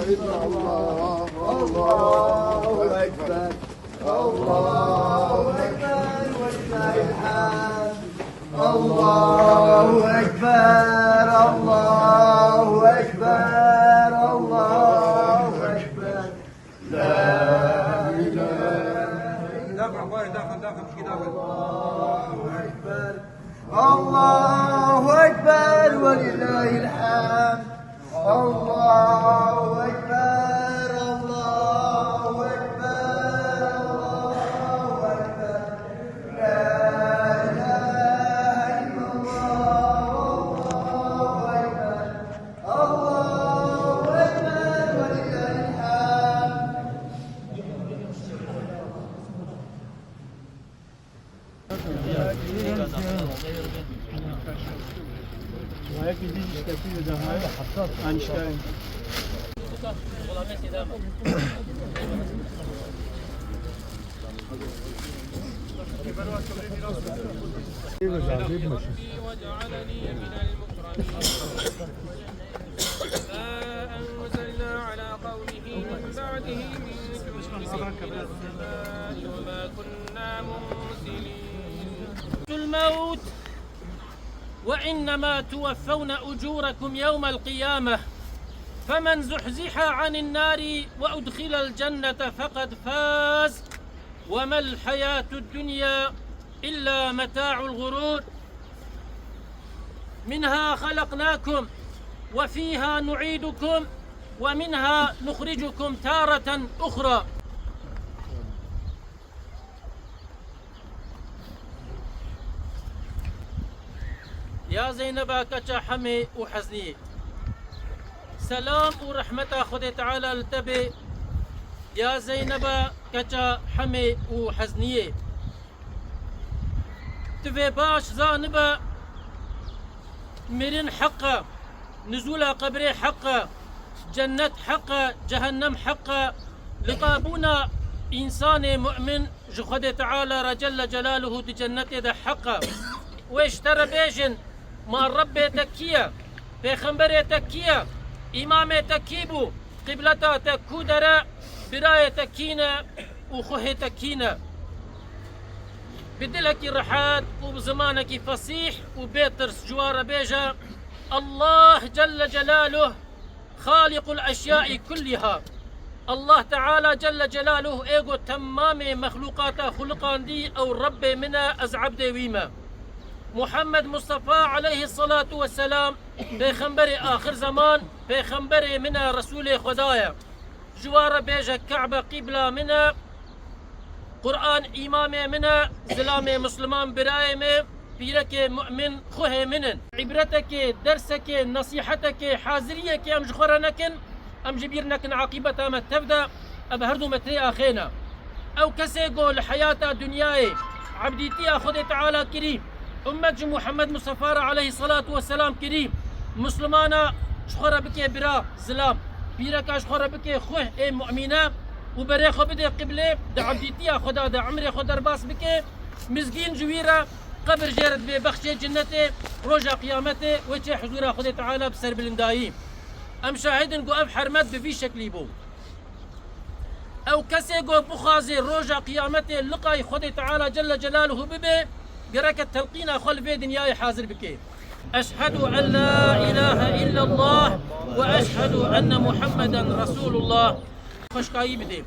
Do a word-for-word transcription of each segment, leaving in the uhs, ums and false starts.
إلا الله، الله أكبر، الله أكبر ولله الحمد. الله أكبر، الله أكبر، الله أكبر. لا إله إلا الله. داخل، داخل، داخل، داخل. الله أكبر، الله أكبر ولله الحمد. الله أكبر، الله أكبر، الله أكبر. لا إله إلا الله، الله أكبر، الله أكبر ولله الحمد. ما أنزلنا على قومه من بعده من جند في السماء وما كنا منزلين. الموت وإنما توفون أجوركم يوم القيامة فمن زحزح عن النار وأدخل الجنة فقد فاز وما الحياة الدنيا إلا متاع الغرور. منها خلقناكم وفيها نعيدكم ومنها نخرجكم تارة أخرى. Ya Zeyneba keça Hemê û Hezniyê. Selam û rehmeta Xwedê Teala li te bê. Ya Zeyneba keça Hemê û Hezniyê. Tu vê baş zanibe, mirin heq e, nizûla qebrê heq e, cennet heq e, cehennem heq e, liqabûna însanê mu'min ji Xwedê Teala re Celle Celaluhu di cennetê de heq e. Wê ji te re bêjin, ma Rebbê te kî ye? Pêxemberê te kî ye? Îmamê te kî bû? Qibleta te ku der e? Birayê te kî ne û xuhê te kî ne? Bi dilekî rehet û bi zimanekî fesîh û bê tirs ji wan re bêje, Allah Celle Celaluh Xaliqul eşyai kulliha. Allah Teala Celle Celaluh ê got, temamê mexlûqata xuliqandî, ew Rebbê min e, ez ebdê wî me. Muhammed Mustafa aleyhissalatu vesselam, pêxemberê axir zeman, pêxemberê min e, Resûlê Xweda ye. Ji wan re bêje, Ke'be qîbla min e, Quran îmamê min e, zilamê Misliman birayê me, pîrekê mu'min xuhê min in. Îbretekê, dersekê, nesîhetekê, haziriyekê em ji xwe re nekin, em ji bîr nekin aqîbeta me tev de, ev her du me tê axê ne. Ew kesê ku li heyata dinyayê ebdîtiya Xwedê Teala kirî, ummet ji Muhammed Mustafa re aleyhissalatu vesselam kirî, Mislimana ji xwe re bike bira, zilam, pîreka ji xwe re bike xuh ê mu'mîne û berê xwe bide qiblê, di ebdîtiya Xweda de emrê xwe derbas bike, mizgîn ji wî re, qebir jê re divê bexçê cinnetê, roja qiyametê wê çê huzûra Xwedê Teala bi serbilindayî. Em şahid in ku ev hermet bi vî şeklî bû. Ew kesê ku bixwaze roja qiyametê liqayî Xwedê Teala Celle Celaluhu bibe, gereke telqîna xwe li vê dinyayê hazir bike. Eşhedû en la îlahe illallah we eşhedû enne Muhammeden Resûlullah. Xweşkayî bide.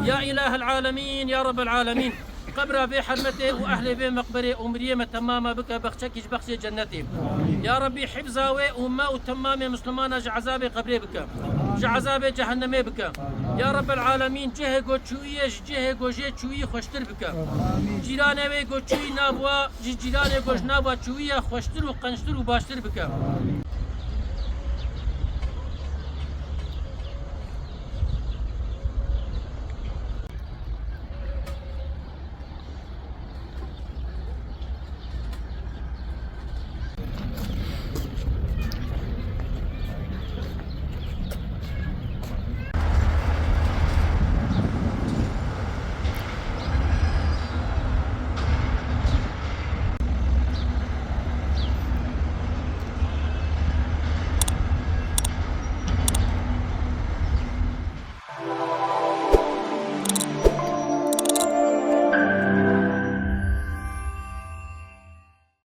Ya Îlahel Alemîn, ya Rebbel Alemîn. Qebra vê hermetê û ehlê vê meqberê û miriyê me temama bike bexçekî ji bexçê cennetê. Ya Rebbî, hifza wê û me û temamê Mislimana ji ezabê qebrê bike. Ji ezabê cehennemê bike. Ya Rebbel Alemîn, cihê ku çûyî ye ji cihê ku jê çûyî xweştir bike. Cîranê wê ku çûyî nav wa ji cîranê ku ji nav wa çûyî ye xweştir û qençtir û baştir bike.